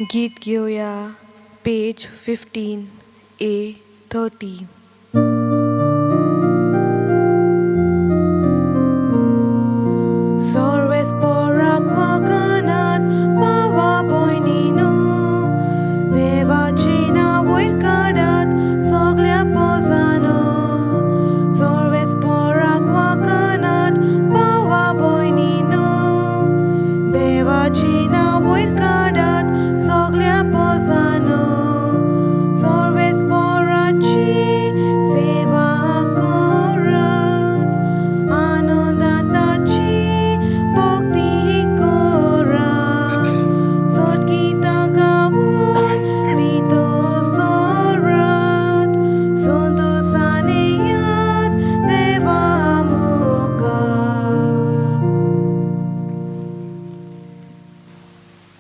गीत घेवया पेज 15 A 30. सर्वेस पोराक वागनात भावा भयणीनो, देवाची नांव वयर काडात सगळ्या पोजानो. सर्वेस पोराक वागनात भावा भयणीनो, देवाची नांव वयर काडात सगळ्या पोजानो. सर्वेस पोराची सेवा करात, आनंदान ताची भक्ती करात, सोदगीतां गावन भितर सरात, संतोशान येयात देवा मुखार.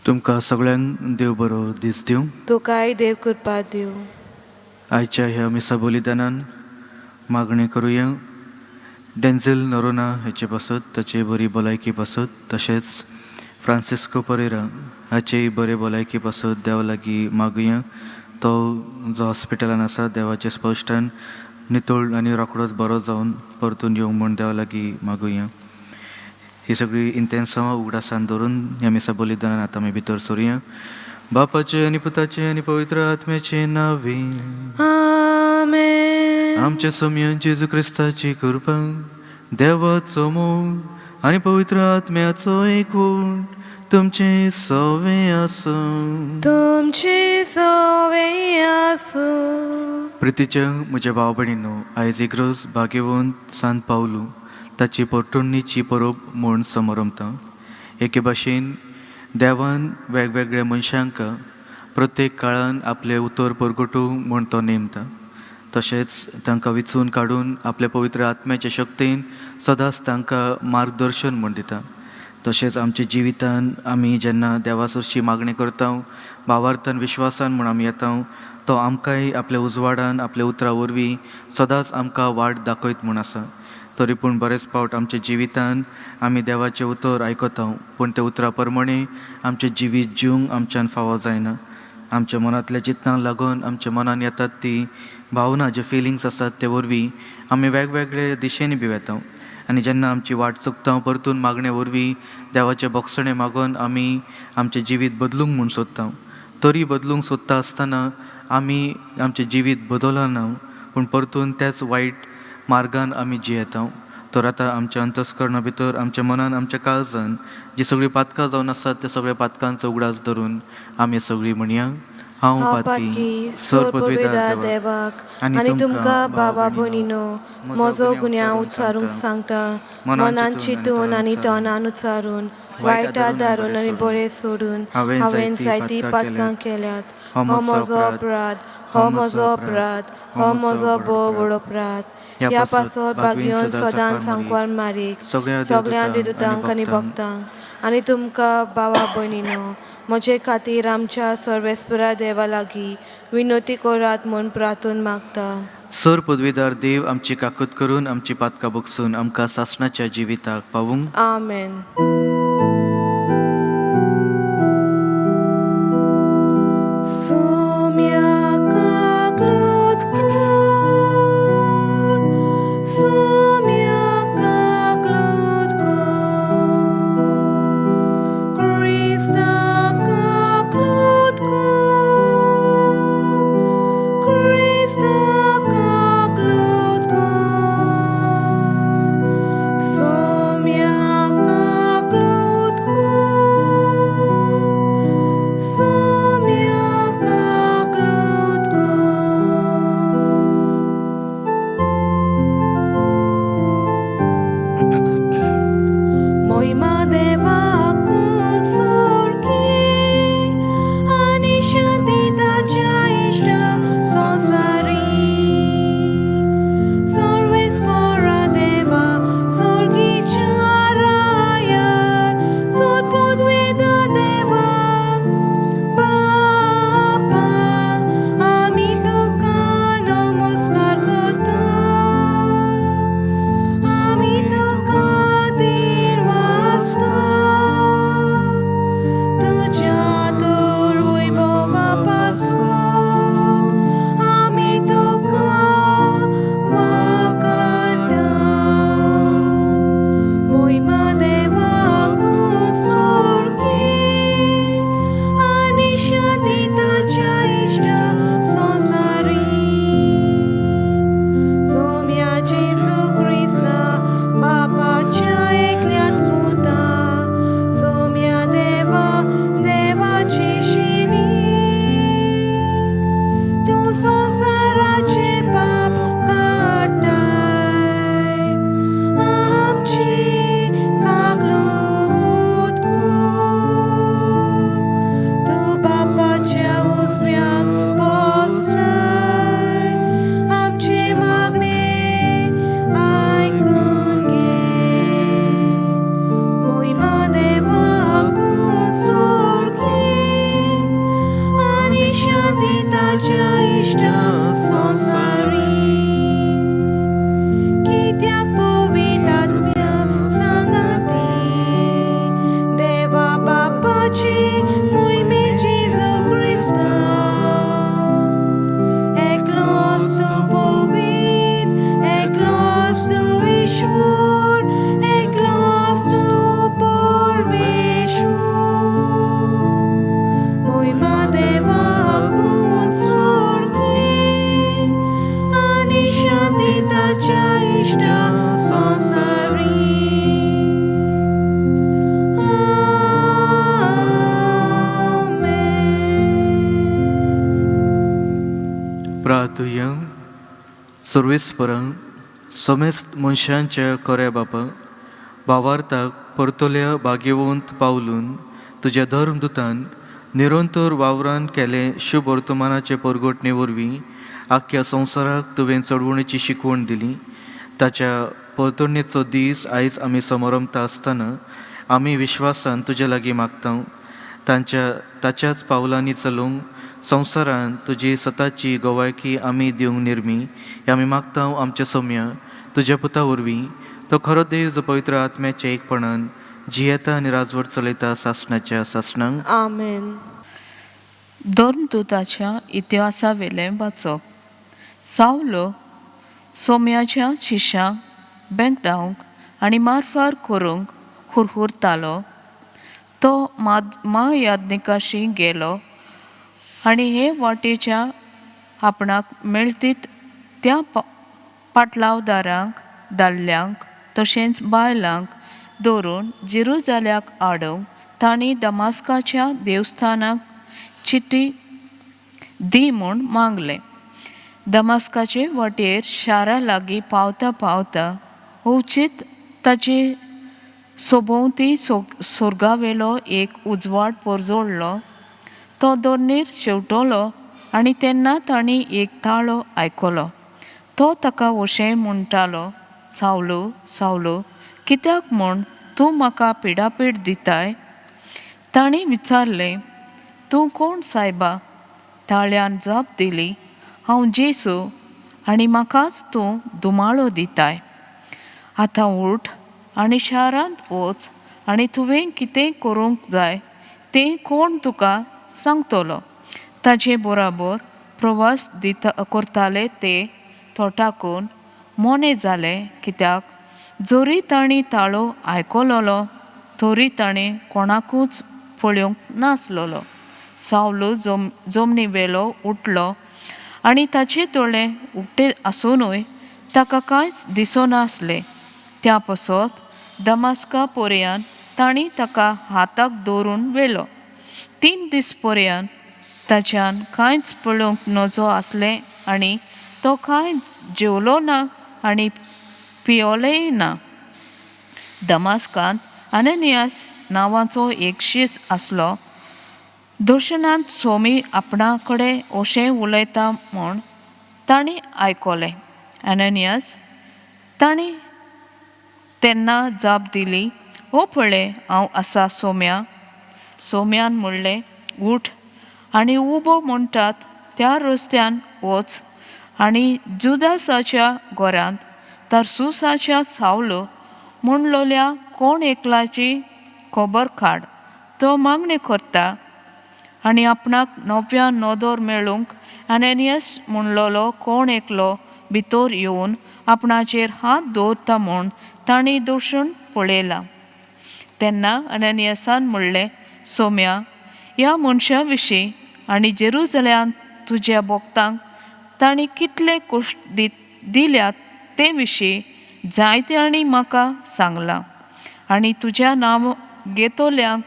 तुमकां सगळ्यांक देव बरो दीस दिवं. तुकाय देव कृपा दिवं. आयच्या ह्या मिसा बलिदानान मागणी करुया डेन्झिल नरोना हेचे पासत, ताचे बरी भलायकी पासत, तशेंच फ्रांसिस्को परेरा हाचेय बरे भलायकी पासत देवा लागीं मागुया. तो जो हॉस्पिटलान आसा देवाच्या स्पश्टान नितळ आनी रोखडोच बरो जावन परतून येवंक म्हूण देवा लागीं मागुया. ही सगळी इंतेन्सांवां उगडासान धरून ह्या मिसा बलिदानान आतां आमी भितर सरुया. बापाचे आनी पुताचे आनी पवित्र आत्म्याचे नांवे. आमेन. आमच्या सोमयान जेजू क्रिस्ताची कृपा, देवाचो मोग आनी पवित्र आत्म्याचो एकवट तुमचे सवे आसूं. तुमची सवे आसूं. प्रितीच्या म्हज्या भाव भयणींनो, आयज इग्रोज भाग्यवंत सांत पावलू ताची पोटुणीची परब म्हूण समरमता. एके भाशेन देवान वेगवेगळ्या मनशांक प्रत्येक काळान आपलें उतर परगटूं म्हूण तो नेमता, तशेंच तांकां विचून काडून आपल्या पवित्र आत्म्याच्या शक्तीन सदांच तांकां मार्गदर्शन म्हूण दिता. तशेंच आमच्या जिवितान आमी जेन्ना देवा सरशी मागणी करता, भावार्थान विश्वासान म्हूण आमी येता, तो आमकांय आपल्या उजवाडान आपल्या उतरां वरवीं सदांच आमकां वाट दाखयत म्हूण आसा. तरी पूण बरेच फावट आमच्या जिवितान आमी देवाचें उतर आयकता, पूण त्या उतरा प्रमाणे आमचें जिवीत जिवंक आमच्यान फावो जायना. आमच्या मनांतल्या चिंतनाक लागून आमच्या मनान येतात ती भावना, जे फिलिंग्स आसात ते वरवीं आमी वेगवेगळे दिशेनी बी वेता आनी जेन्ना आमची वाट चुकता परतून मागणे वरवीं देवाचें बोगसणें मागून आमी आमचें जिवीत बदलूंक म्हूण सोदता. तरी बदलूंक सोदता आसतना आमी आमचें जिवीत बदलना, पूण परतून त्याच वायट मार्गान आमी जियेता. तर आतां आमच्या अंतस्करणा भितर, आमच्या मनान, आमच्या काळजान जी सगळीं पातकां जावन आसात त्या सगळ्या पातकांचो उगडास धरून आमी सगळीं म्हणया, हांव हांव पातकी पातकी सर सर पदवीदार पदवीदार देवाक देवाक आनी आनी तुमकां तुमकां भाव बाबा भयणीनो भयणीनो म्हजो म्हजो गुन्यांव गुन्यांव उच्चारून उच्चारूंक सांगता, सांगता, मनान मनान चिंतून आनी चिंतून तोंडान आनी उच्चारून, तोंडान उच्चारून, वायट वायट आदरून आनी आदारून बरें आनी सोडून बरें सोडून हांवें हांवें जायतीं जायतीं पातकां पातकां केल्यात. केल्यात. हो हो म्हजो म्हजो अपराध, अपराध, हो हो म्हजो म्हजो अपराध, अपराध, हो हो म्हजो म्हजो व्हड भोव अपराध. व्हड अपराध. ह्या ह्या पासत पासत भागवीन भाग्योन सदां सदांच सांकवार मारीक, सांकवार मारीक, सगळ्या सगळ्या देवदूतांक आनी देवदूतांक आनी भक्तांक भक्तांक आनी तुमकां भावा भयणीनो म्हजे खातीर आमच्या सर्वेस्परा देवा लागीं विनवती करात म्हूण प्रार्थून मागता. सर पदवीदार देव आमची काकूत करून आमची पातकां बगसून आमकां सासणाच्या जिविताक पावूंक. आमेन. सोम्याक कोर, सोम्याक कोर, क्रिस्ताक कोर, क्रिस्ताक कोर, सोम्याक कोर. सर्वेस्परा, समेस्त मनशांच्या खऱ्या बापा, भावार्थाक परतल्या भाग्यवंत पावलून तुज्या धर्मदुतान निरंतर वावरान केले शुभ वर्तमानाचे परगटणे वरवीं आख्ख्या संवसाराक तुवें चडवणीची शिकवण दिली. ताच्या परतणेचो दीस आयज आमी समारंभता आसतना आमी विश्वासान तुज्या लागीं मागता, तांच्या ताच्याच पावलांनी चलूंक संवसारांत तुजी सताची गवायकी आमी दिवंक निर्मी हे आमी मागता आमच्या सोम्या तुज्या पुता वरवीं, तो खरो देव जो पवित्र आत्म्याच्या एकपणान जियेता आनी राजवट चलयता सासणाच्या सासणांक. आमेन. धर्मदूताच्या इतिहासावेलें वाचप. सावलो सोम्याच्या शिश्यांक बेंकडावंक आनी मारफार करूंक हुरहुरतालो. तो म्हायाज्ञिकाशी गेलो आनी हे वाटेच्या आपणाक मेळतीत त्या पाटलावदारांक, दादल्यांक तशेंच बायलांक दवरून जेरुजाल्याक हाडूंक तांणी दमास्काच्या देवस्थानाक चिटी दी म्हूण मागलें. दमास्काचे वाटेर शारा लागीं पावता पावता अवचीत ताचे सोभोंवती सोर्गावेलो एक उजवाड परजळ्ळो. तो दोर्नीर शेंवटलो आनी तेन्ना तांणी एक ताळो आयकलो. तो ताका अशें म्हणटालो, सावलो, सावलो, कित्याक म्हूण तूं म्हाका पिडापीड दिताय? तांणी विचारलें, तूं कोण सायबा? ताळ्यान जाप दिली, हांव जेसू आनी म्हाकाच तूं धुमाळो दिताय. आतां उठ आनी शारांत वच आनी तुवें कितें करूंक जाय तें कोण तुका सांगतलो. ताचे बराबर प्रवास दिता करताले ते थोटाकून मोने जाले, कित्याक जरी तांणी ताळो आयकलोलो तरी ताणें कोणाकूच पळोवंक नासलोलो. सावलो जमनी वेलो उठलो आनी ताचे दोळे उक्ते आसुनूय ताका कांयच दिसनासलें. त्या पासत दमास्का पर्यंत तांणी ताका हाताक दवरून व्हेलो. 3 दीस पर्यंत ताच्यान कांयच पळोवंक नजो आसलें आनी तो कांय जेवलो ना आनी पियोलेय ना. दमास्कांत अननियास नांवाचो एक शीस आसलो. दर्शनांत सोमी आपणा कडेन अशें उलयता म्हूण तांणी आयकलें. अननियास, तांणी तेन्ना जाप दिली, ओ पळय, हांव आसा सोम्या. सोम्यान म्हणलें, उठ आनी उबो म्हणटात त्या रस्त्यान वच आनी जुदासाच्या घरांत तरसुसाच्या सावलो म्हणलोल्या कोण एकल्याची खबर काड. तो मागणी करता आनी आपणाक नव्या नदर मेळूंक अननियस म्हणलोलो कोण एकलो भितर येवन आपणाचेर हात दवरता म्हूण तांणी दर्शन पळयलां. तेन्ना अननियसान म्हणलें, सोम्या, ह्या मनशा विशीं आनी जेरुजल्यांत तुज्या भक्तांक तांणी कितले कश्ट दिल्यात ते विशीं जायते आनी म्हाका सांगलां आनी तुज्या नांव घेतल्यांक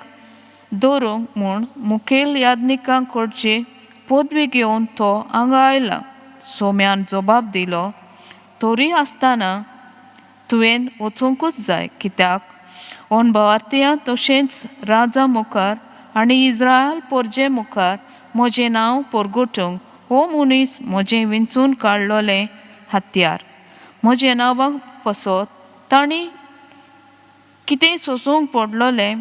दवरूंक म्हूण मुखेल याज्ञिकां कडची पदवी घेवन तो हांगा आयला. सोम्यान जबाब दिलो, तरी आसतना तुवें वचूंकूच जाय, कित्याक अनभावार्थीया तशेंच राजा मुखार आनी इस्रायल पोरजे मुखार म्हजें नांव परगटूंक हो मनीस म्हजें विंचून काडलोलें हत्यार. म्हजें नांवां पसत तांणी कितें सोसूंक पडलोलें,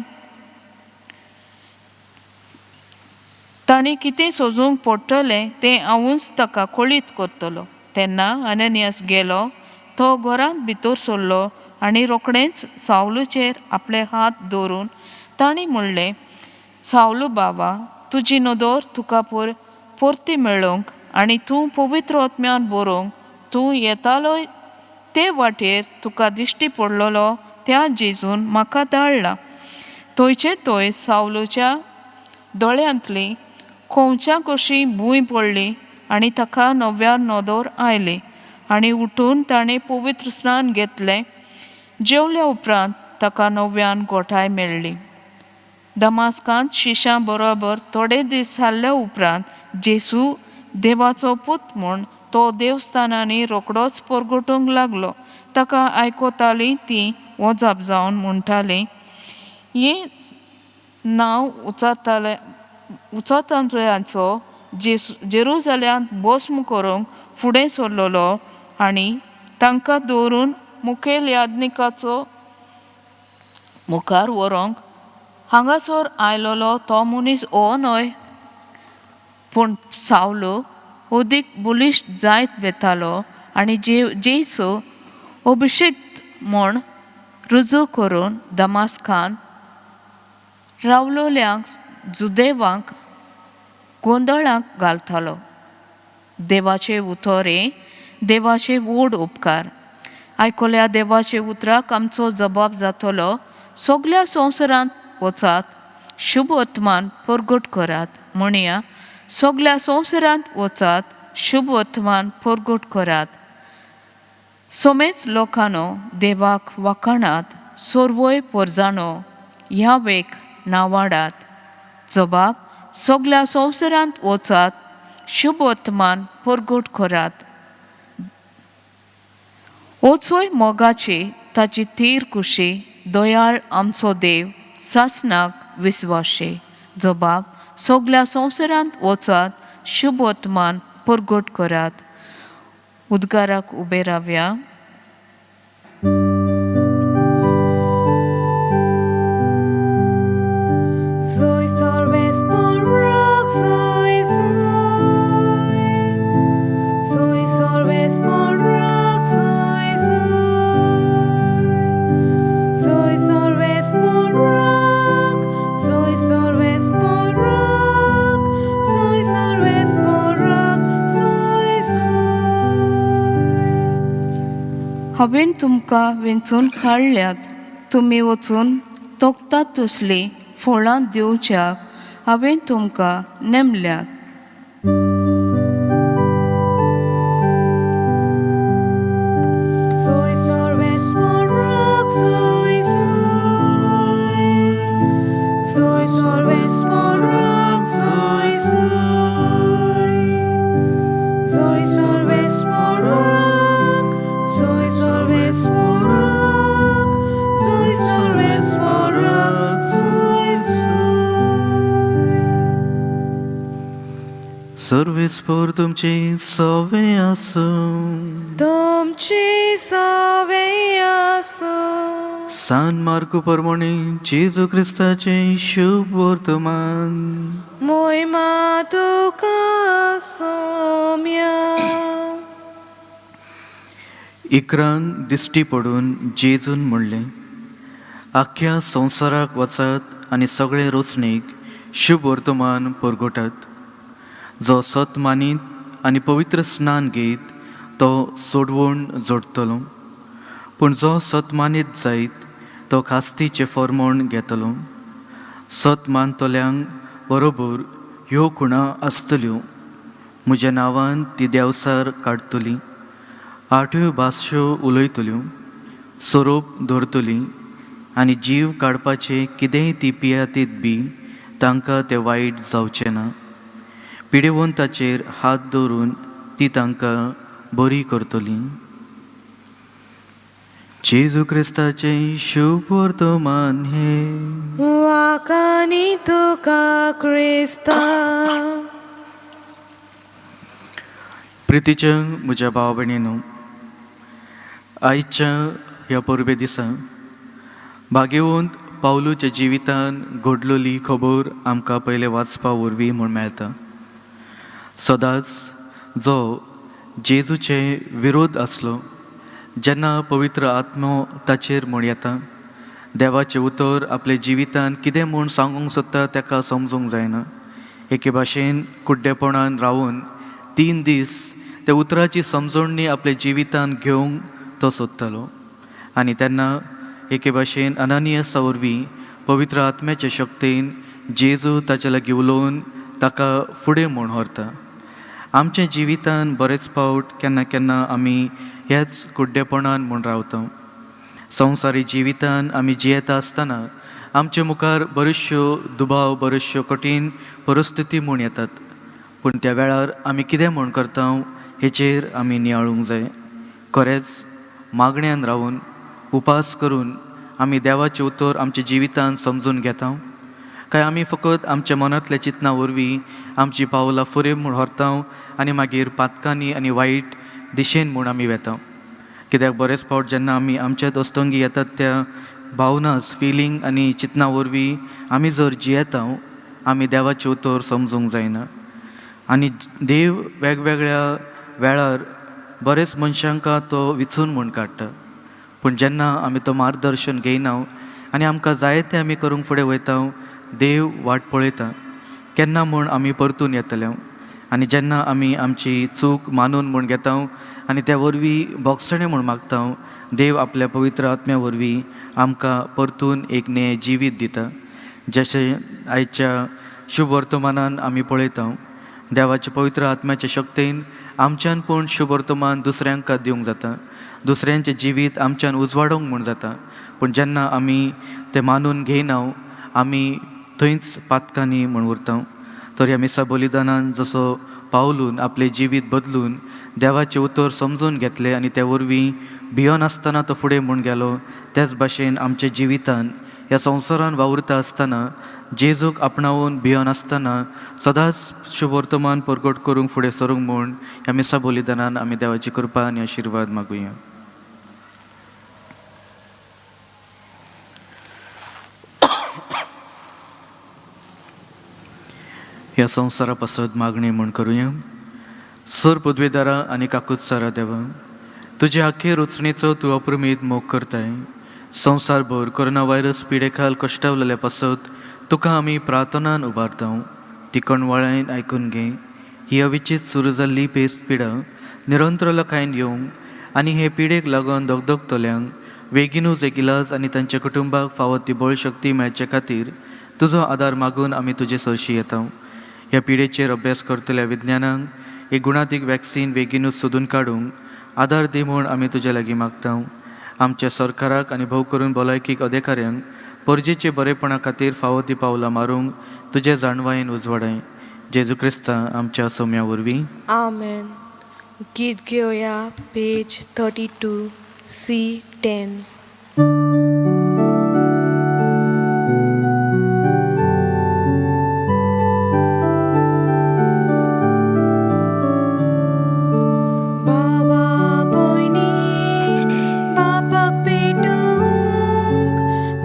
तांणी कितें सोसूंक पडटलें तें हांवूच ताका कळीत करतलो. तेन्ना अननियास गेलो. तो घरांत भितर सरलो आनी रोखडेंच सावलूचेर आपले हात दवरून तांणी म्हणलें, सावलू बाबा, तुजी नदर तुका परती मेळोवंक आनी तूं पवित्र आत्म्यान बरोवंक तूं येतालो ते वाटेर तुका दिश्टी पडलेलो त्या जेजून म्हाका धाडला. थंयचे थंय सावलूच्या दोळ्यांतली खोवच्या कशी भूंय पडली आनी ताका नव्या नदर आयली आनी उठून ताणें पवित्र स्नान घेतलें. जेवल्या उपरांत ताका नव्यान गोठाय मेळ्ळी. दमास्कांत शिश्यां बरोबर थोडे दीस जाल्ल्या उपरांत जेसू देवाचो पूत म्हूण तो देवस्थानांनी रोखडोच परगटूंक लागलो. ताका आयकतालीं तीं वजाप जावन म्हणटालीं, हें नांव उचारताले उचारतल्यांचो जेरुजाल्यांत भस्म करूंक फुडें सरलेलो आनी तांकां दवरून मुखेल याज्ञिकाचो मुखार व्हरूंक हांगासर आयलोलो तो मनीस हो न्हय. पूण सावलो अदीक बलिश्ट जायत वेतालो आनी जेसू अभिशेक म्हूण रुजू करून दमास्कान रावलोल्यांक जुदेवांक गोंदळाक घालतालो. देवाचे उतर देवाचे व्हड उपकार. आयकल्या देवाचे उतराक आमचो जबाब जातलो. सगल्या संवसारांत वचात, शुभ वर्तमान परगट करात. म्हणया, सगल्या संवसारांत वचात, शुभ वर्तमान परगट करात. सोमेच लोकांनो देवाक वाखाणात, सोरवय पोरजानो ह्या वेक नावाडात. जबाब, सगल्या संवसारांत वचात, शुभ वर्तमान परगट करात. वचोय मोगाची ताची थीर कुशी, दयाळ आमचो देव सासनाक विस्वाशी. जबाब, सगल्या संवसारांत वचात, शुभ वर्तमान परगट करात. उद्गाराक उबे रावया. Soy sorves porrock, soy soy. Soy sorves porrock, soy soy. Soy sorves porrock, soy sorves porrock, soy sorves porrock, soy soy. हांवें तुमकां वेंचून काडल्यात, तुमी वचून तोखतात तसलीं फळां दिवच्याक हांवें तुमकां नेमल्यात. Soy sorves porrock, soy soy. Soy sorves porrock, soy soy. Soy sorves porrock, soy sorves porrock, soy sorves porrock, soy soy. सर्वेस्पोर तुमचे सवे आसूं. तुमची सवे आसूं. सान मार्कू परमणे जेजू क्रिस्ताचें शुभ वर्तमान. मोहिमा तुका सोम्या. इकरांक दिश्टी पडून जेजून म्हणलें, आख्ख्या संवसाराक वचात आनी सगळे रोचणेक शुभ वर्तमान परगटात. जो सत मानीत आनी पवित्र स्नान घेयत तो सोडवण जोडटलो, पूण जो सत मानीत जायत तो खास्तीचें फॉर्मोण घेतलो. सत मानतल्यांक बरोबर ह्यो खुणा आसतल्यो, म्हज्या नांवान ती देंवसार काडटली, आठव्यो भासश्यो उलयतल्यो, सोरोप धरतली आनी जीव काडपाचें कितेंय ती पियातीत बी तांकां तें वायट जावचें ना. पिडेवंताचेर हात दवरून ती तांकां बरी करतली. जेजू क्रिस्ताचें शुभ वर्तमान हें. वाखाणी तुका क्रिस्ता. प्रितीच्या म्हज्या भाव भयणीनो, आयच्या ह्या परबे दिसा भाग्यवंत पावलूच्या जिवितान घडलोली खबर आमकां पयलें वाचपा वरवीं म्हूण मेळटा. सदांच जो जेजूचे विरोध आसलो, जेन्ना पवित्र आत्मो ताचेर म्हूण येता, देवाचें उतर आपल्या जिवितान कितें म्हूण सांगूंक सोदता ताका समजूंक जायना. एके भाशेन कुड्डेपणान रावून 3 दीस त्या उतराची समजवणी आपल्या जिवितान घेवंक तो सोदतालो. आनी तेन्ना एके भाशेन अनानियसा वरवीं पवित्र आत्म्याच्या शक्तीन जेजू ताच्या लागीं उलोवन ताका फुडें म्हूण व्हरता. आमच्या जिवितान बरेच फावट केन्ना केन्ना आमी ह्याच कुड्डेपणान म्हूण रावता. संवसारी जिवितान आमी जियेता आसतना आमचे मुखार बऱ्योचश्यो दुबाव, बऱ्योचश्यो कठीण परिस्थिती म्हूण येतात, पूण त्या वेळार आमी कितें म्हूण करता हेचेर आमी नियाळूंक जाय. खरेंच मागण्यान रावून उपास करून आमी देवाचें उतर आमच्या जिवितान समजून घेता काय आमी फकत आमच्या मनांतल्या चिंतना वरवीं आमची पावलां फुडें म्हूण व्हरता आनी मागीर पातकांनी आनी वायट दिशेन म्हूण आमी वेता. कित्याक बरेच फावट जेन्ना आमी आमच्याच अस्तंगी येतात त्या भावनास फिलींग आनी चिंतना वरवीं आमी जर जियेता आमी देवाचें उतर समजूंक जायना. आनी देव वेगवेगळ्या वेळार बरेच मनशांक तो विचून म्हूण काडटा, पूण जेन्ना आमी तो मार्गदर्शन घेयना आनी आमकां जाय तें आमी करूंक फुडें वयता, देव वाट पळयता केन्ना म्हूण आमी परतून येतले. आनी जेन्ना आमी आमची चूक मानून म्हूण घेता आनी त्या वरवीं भोगसणें म्हूण मागता, देव आपल्या पवित्र आत्म्या वरवीं आमकां परतून एक नें जिवीत दिता. जशें आयच्या शुभ वर्तमानान आमी पळयता, देवाच्या पवित्र आत्म्याच्या शक्तेन आमच्यान पूण शुभ वर्तमान दुसऱ्यांक दिवंक जाता, दुसऱ्यांचें जिवीत आमच्यान उजवाडोवंक म्हूण जाता. पूण जेन्ना आमी तें मानून घेयना आमी थंयच पातकांनी म्हूण उरता. तर ह्या मिसा बलिदानान जसो पावलून आपलें जिवीत बदलून देवाचें उतर समजून घेतलें आनी त्या वरवीं भियोनासतना तो फुडें म्हूण गेलो, त्याच भाशेन आमच्या जिवितान ह्या संवसारान वावुरता आसतना जेजूक आपणावन भियोनासतना सदांच शुभ वर्तमान परगट करूंक फुडें सरूंक म्हूण ह्या मिसा बलिदानान आमी देवाची कृपा आनी आशिर्वाद मागुया. ह्या संवसारा पासत मागणी म्हूण करुया. सर पदवेदारा आनी काकुत्सारा देवा, तुजे आखे रुचणेचो तूं अप्रमीत मोग करताय. संवसारभर कोरोना व्हायरस पिडेखाल कश्टावलेल्या पासत तुका आमी प्रार्थनान उबारता, ती कणवाळ्यान आयकून घे. ही अविचीत सुरू जाल्ली पेस्त पिडा निरंतर लोकांक येवंक आनी हे पिडेक लागून दगदगतल्यांक बेगीनूच एक इलाज आनी तांच्या कुटुंबाक फावो ती बळशक्ती मेळचे खातीर तुजो आदार मागून आमी तुजे सरशी येता. ह्या पिडेचेर अभ्यास करतल्या विज्ञानांक एक गुणातीक वॅक्सीन बेगीनूच सोदून काडूंक आदार दी म्हूण आमी तुजे लागीं मागता. आमच्या सरकाराक आनी भोव करून भलायकीक अधिकाऱ्यांक परजेचे बरेपणा खातीर फावो ती पावलां मारूंक तुजे जाणवायेन उजवाडाय. जेजू क्रिस्ता आमच्या सोम्या वरवीं. आमेन. गीत घेवया पेज 32 C10. बाबा भयणी बापाक पेटूंक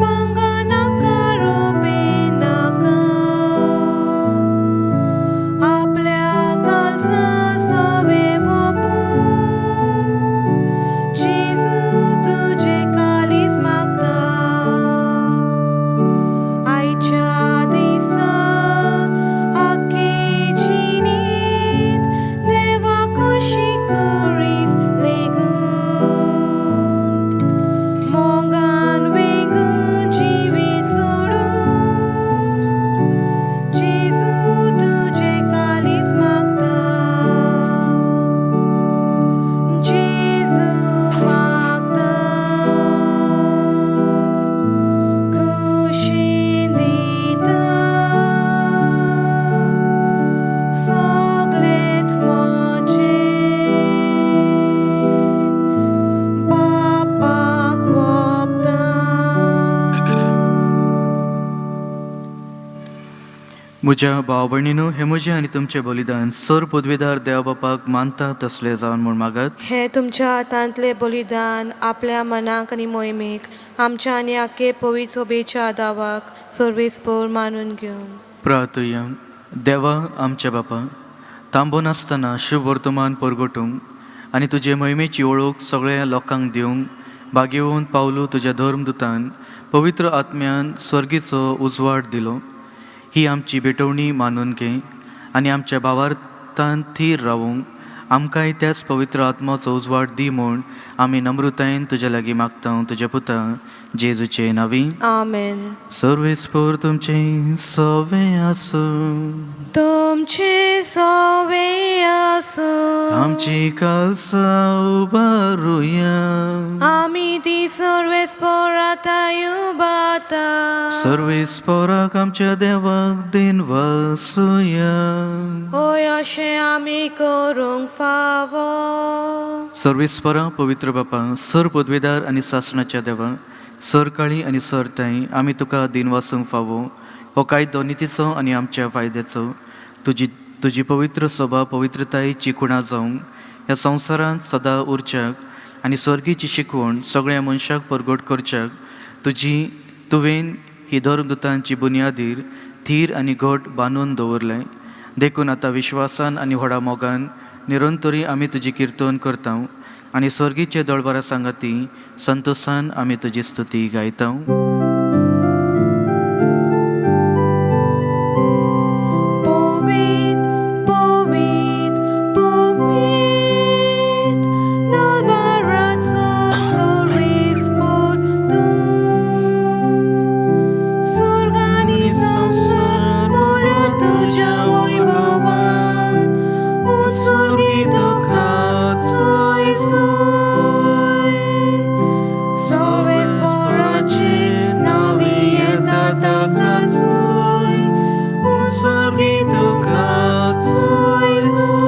मांगा नाका रोपे नाका, आपल्या कालसा सवे वोपूंक जेजू तुजे कालीज मागता. आयच्या दिसा आख्खे जिणेंत देवा कशी कुरीस लेगून मोगान वेगून जिवीत सोडून जेजू तुजे कालीज मागता, जेजू मागता, खुशीन दिता सगळेच म्हजें बापाक वोपता. म्हज्या भाव भयणीनो, हें म्हजें आनी तुमचें बलिदान सर पदवेदार देव बापाक मानता तसलें जावन म्हूण मागात. हें तुमच्या हातांतलें बलिदान आपल्या मनाक आनी मोहिमेक आमच्या आनी आखे पवित्र सोबेच्या दावाक सर्वेस्पोर मानून घेवन प्रार्थुया. देवा आमच्या बापा, थांबो नासतना शुभ वर्तमान परगटूंक आनी तुजे मोहिमेची वळख सगळ्या लोकांक दिवंक भाग्यवंत पावलू तुज्या धर्मदुतान पवित्र आत्म्यान स्वर्गीचो उजवाड दिलो. ही आमची भेटवणी मानून घे आनी आमच्या भावार्थान थीर रावूंक आमकांय त्याच पवित्र आत्माचो उजवाड दी म्हूण आमी नम्रतायेन तुज्या लागीं मागता, तुज्या पुता जेजूचे नावी. आमेन. सर्वेस्पोर तुमचे सवे आसूं. तुमचे सवे आसूं. आमची कालसा उबारुया. आमी ती सर्वेस्पोराताय उबाता. सर्वेस्पोराक आमच्या देवाक दिन वासुया. होय, अशें आमी करूंक फावो. सर्वेस्परा, पवित्र बापा, सर पदवेदार आनी सासणाच्या देवा, सर काळी आनी सर ताई, आमी तुका दिन वासूंक फावो हो कायदो नितीचो आनी आमच्या फायद्याचो. तुजी तुजी पवित्र सभा पवित्रतायेची खुणा जावंक ह्या संवसारांत सदां उरच्याक आनी स्वर्गीची शिकवण सगळ्या मनशाक परगट करच्याक तुजी तुवें ही धर्मदुतांची बुन्यादीर थीर आनी घट बांदून दवरलें. देखून आतां विश्वासान आनी व्हडा मोगान निरंतरी आमी तुजी किर्तन करता आनी स्वर्गीचे दळबारा सांगाती संतोसान आमी तुजी स्तुती गायता. पवीत पवीत पवीत दलबाराचो सर्वेस्पोर तूं. स्वर्ग आनी संवसार मोल्या तुज्या वैभवान. उत्सर्गी तुका सोय सोय. सर्वेस्पोराचे नांवी येता ताका सोय. उत्सर्गी तुका सोय सोय.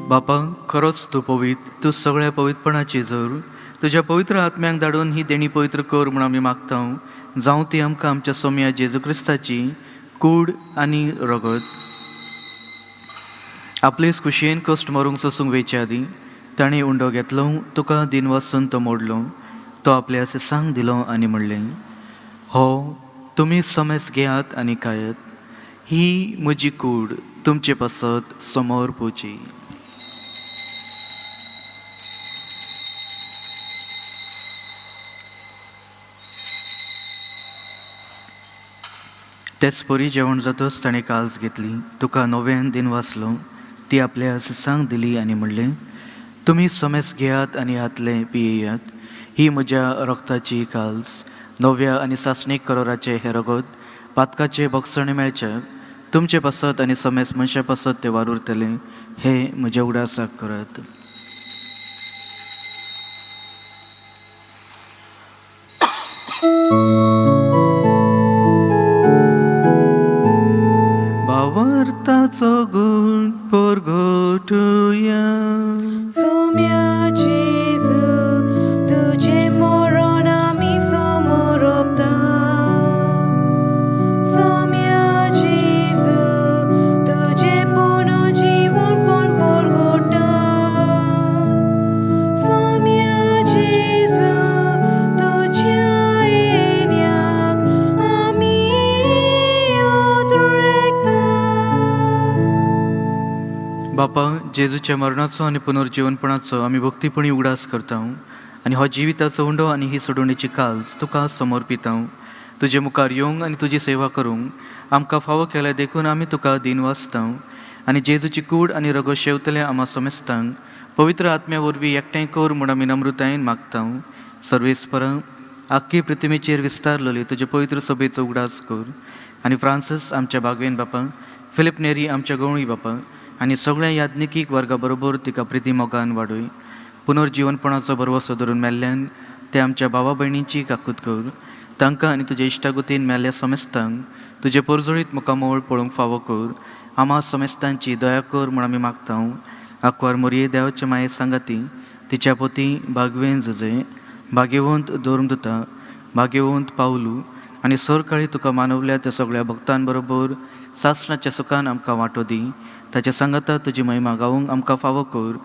बापा, खरोच तूं पवित्र, तूं सगळ्या पवित्रपणाची जर. तुज्या पवित्र आत्म्याक धाडून ही देणी पवित्र कर म्हूण आमी मागता. जावं ती आमकां आमच्या सोम्या जेजू क्रिस्ताची कूड आनी रगत. आपलेच कुशयेन कश्ट मरूंक सोसूंक वेचे आदीं ताणें उंडो घेतलो, तुका दिनवासून तो मोडलो, तो आपल्या सांग दिलो आनी म्हणलें, हो तुमी समेस घेयात आनी खायात. ही म्हजी कूड तुमचे पासत समोर पोवची. तेच परी जेवण जातच ताणें काल्स घेतली, तुका नव्यान दिन वाचलो, ती आपल्या सांग दिली आनी म्हणलें, तुमी समेस घेयात आनी हातले पियेयात. ही म्हज्या रक्ताची काल्स, नव्या आनी सासणीक करोराचें हें रगत पातकाचें भोगसणें मेळचें तुमचे पासत आनी समेस मनशा पासत तें वारुरतलें. हें म्हज्या उडासाक करात. भावार्थाचो गुण परगटुया. सोम्या जेजू, तुजें मरण आमी समोर ओंपता. सोम्या जेजू, तुजें पुनर्जीवनपण परगटा. सोम्या जेजू, तुज्या येण्याक आमी उद्रेकता. बापा, जेजूच्या मरणाचो आनी पुनर्जीवनपणाचो आमी भक्तीपणी उगडास करता आनी हो जिविताचो उंडो आनी ही सोडवणेची काल्स तुका समर्पिता. तुजे मुखार येवंक आनी तुजी सेवा करूंक आमकां फावो केल्या देखून आमी तुका दीन वाचता आनी जेजूची कूड आनी रगत शेवतले आमा समेस्तांक पवित्र आत्म्या वरवीं एकठांय कर म्हूण आमी नम्रतायेन मागता. सर्वेस्परा, आख्खी पृथ्वीचेर विस्तारलेली तुजे पवित्र सभेचो उगडास कर आनी फ्रांसीस आमच्या बागवेन बापा, फिलीप नेरी आमच्या गवळी बापा आनी सगळ्या याज्ञिकीक वर्गा बरोबर तिका प्रिती मोगान वाडय. पुनर्जीवनपणाचो भरवसो धरून मेल्ल्यान ते आमच्या भावा भयणींची काकूत कर. तांकां आनी तुज्या इश्टागुतीन मेल्ल्या समेस्तांक तुजे परजळीत मुखामळ पळोवंक फावो कर. आमा समेस्तांची दया कर म्हूण आमी मागता. आंकवार मोरये देवाचे माये सांगाती, तिच्या पोती बागवेन जुजे, भाग्यवंत धर्मदुता भाग्यवंत पावलू आनी सरकाळी तुका मानवल्या त्या सगळ्या भक्तांबरोबर सासणाच्या सुखान आमकां वांटो दी. ताच्या सांगाता तुजी महिमा गावूंक आमकां फावो कर,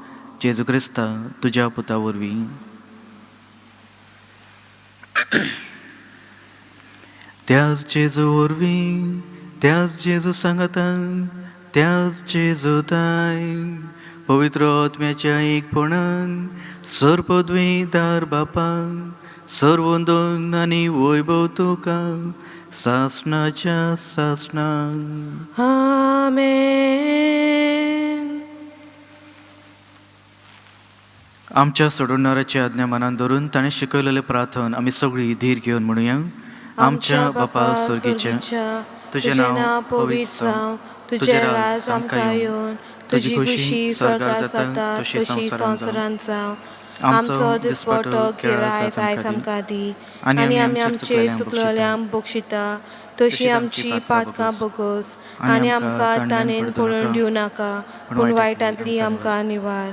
जेजू क्रिस्ता तुज्या पुता वरवीं. त्याच जेजू वरवीं, त्याच जेजू सांगातान, त्याच जेजू ताय पवित्र आत्म्याच्या एकपणान सर्पद्वीदार बापा, सर्वंदन आनी वैभव तुका सासणाच्या सासणाक. आमेन. आमच्या सोडवणाराची आज्ञा मनान धरून ताणें शिकयलेलें प्रार्थन आमी सगळीं धीर घेवन म्हणुया. आमच्या बापा स्वर्गीच्या, तुजें नांव पवित्र जावं, तुजें राज आमकां येवन, तुजी खुशी स्वर्गार जाता तशी संवसारांत जावं. आमचो दिसपटो गिराय आयज आमकां दी, आनी आमी आमचे चुकलेल्यांक बक्षिता तशी आमची पातकां बगोस, आनी आमकां ताणेन पळोवन दिवं नाका, पूण वायटांतली आमकां निवार.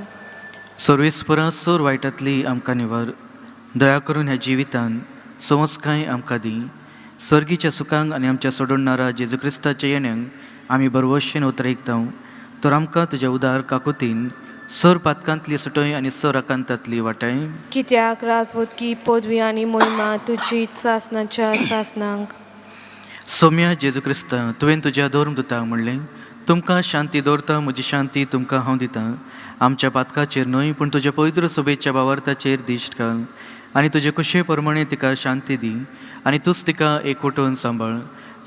सर्वेस्परा सोर वायटांतली आमकां निवार. दया करून ह्या जिवितान समजकाय आमकां दी. सर्गीच्या सुखांक आनी आमच्या सोडणारा जेजू क्रिस्ताच्या येण्यांक आमी बरवशेन उतरयता, तर आमकां तुज्या उदार काकुतीन सर पातकांतली सुटय आनी सर आकांतांतली वाटाय. कित्याक राजवटकी पदवी आनी मोहिमा तुजी सासनाच्या सासनांक. सोम्या जेजू क्रिस्ता, तुवें तुज्या धर्मदुताक म्हणलें, तुमकां शांती दवरता, म्हजी शांती तुमकां हांव दितां. आमच्या पातकाचेर न्हय, पूण तुज्या पवित्र सभेच्या बावार्थाचेर दिश्ट घाल आनी तुजे कुशे प्रमाणे तिका शांती दी, आनी तूंच तिका एकवटून सांबाळ,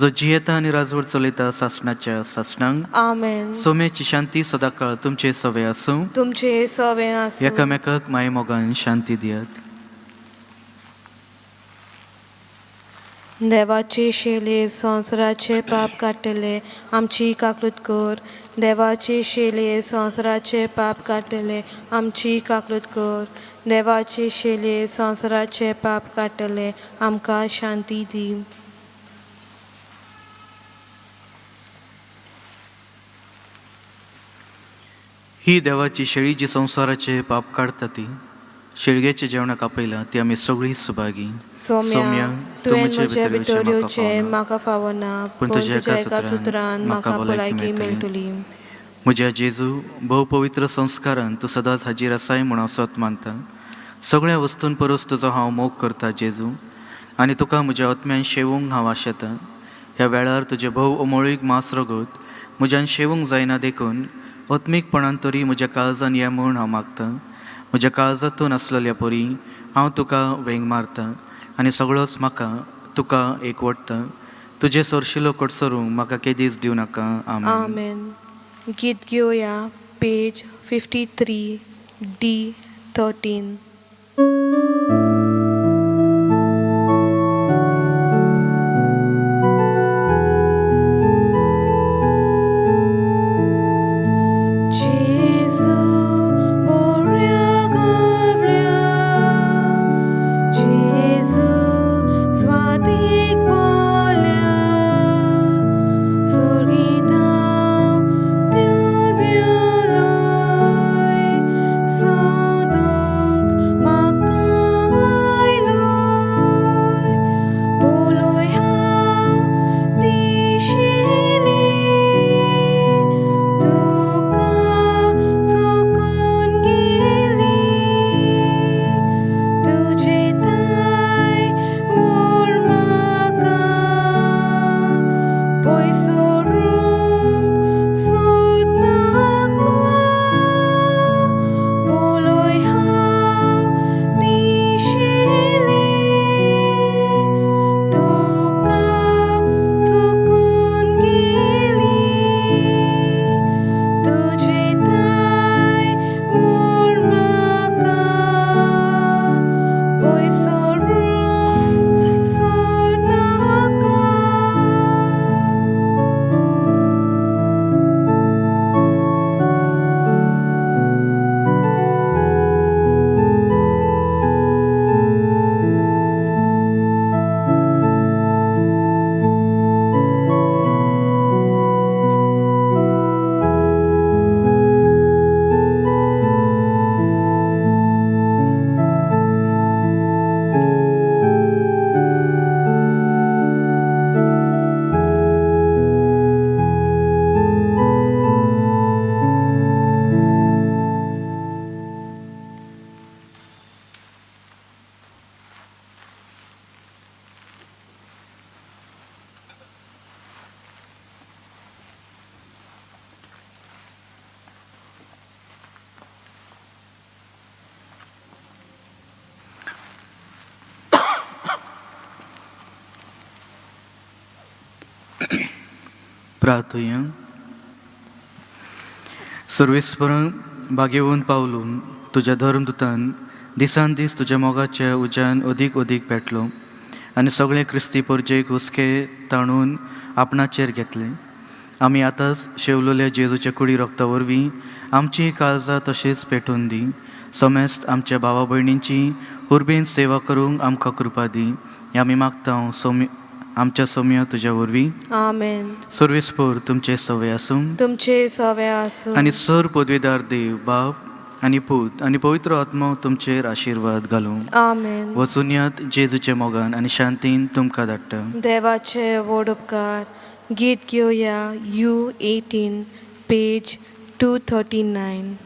जो जियेता आनी राजवट चलयता सासणाच्या सासणांक. आमेन. सोम्याची शांती सदांकाळ तुमचे सवे आसूं. तुमचे सवे आसूं. एकामेकाक मायेमोगान शांती दियात. देवाचे शेले संवसाराचे पाप काडटले, आमची काकूत कर. देवाचे शेले संवसाराचे पाप काडटले, आमची काकूत कर. देवाचे शेले संवसाराचे पाप काडटले, आमकां शांती दी. ही देवाची शेळी जी संवसाराचे पाप काडटा, ती शेळगेच्या जेवणाक आपयला ती आमी सगळीं सुभागी. सोम्या, तुवें म्हज्या भितर येवचें म्हाका फावना, पूण तुज्या एकाच उतरान म्हाका भलायकी मेळटली. म्हज्या जेजू, भोव पवित्र संस्कारान तूं सदांच हाजीर आसाय म्हूण हांव सत मानता. सगळ्या वस्तूं परस तुजो हांव मोग करता जेजू, आनी तुका म्हज्या आत्म्यान शेवूंक हांव आशेतां. ह्या वेळार तुजें भोव अमोळीक मांस रगत म्हज्यान शेवूंक जायना, देखून आत्मीकपणान तरी म्हज्या काळजान ये म्हूण हांव मागतां. म्हज्या काळजांतून आसलेल्या परी हांव तुका वेंग मारतां आनी सगळोच म्हाका तुका एकवटता. तुजें सरशिलो कडसरूंक म्हाका केदीच दिवं नाका. आमेन. आमेन. गीत घेवया पेज 53 D 13. जेजू बोऱ्या गवल्या, जेजू स्वातीक बोल्या, सोर्गितांव तूं देवलोय, सोदूंक म्हाका आयलोय, बोलोय हांव दिशिल्ली, तुका चुकून गेली, तुजे ताय ओड म्हाका, पयस व्हरूंक सोदनाका, पळय हांव दिशिल्ली, तुका चुकून गेली, तुजे ताय ओड म्हाका, पयस व्हरूंक सोदनाका. प्रार्थुया. सर्वेस्पर भाग्यवंत पावलून तुज्या धर्मदूतान दिसान दीस तुज्या मोगाच्या उज्यान अदीक अदीक पेटलो आनी सगळे क्रिस्ती परजेक हुस्के ताणून आपणाचेर घेतले. आमी आतांच शेवलोल्या जेजूच्या कुडी रक्ता वरवीं आमची काळजां तशेंच पेटून दी. समेस्त आमच्या भावा भयणींची उर्बेन सेवा करूंक आमकां कृपा दी, हें आमी मागता सोम्य आमच्या सोम्या तुज्या वरवीं. आमेन. सर्वेस्पोर तुमचे सवे आसूं. तुमचे सवे आसूं. आनी सर पदवेदार देव बाप आनी पूत आनी पवित्र आत्मो तुमचेर आशिर्वाद घालूं. आमेन. वचुनयात जेजूच्या मोगान आनी शांतीन तुमकां धाडटा. देवाचे व्हड उपकार. गीत घेवया U 18 page 239.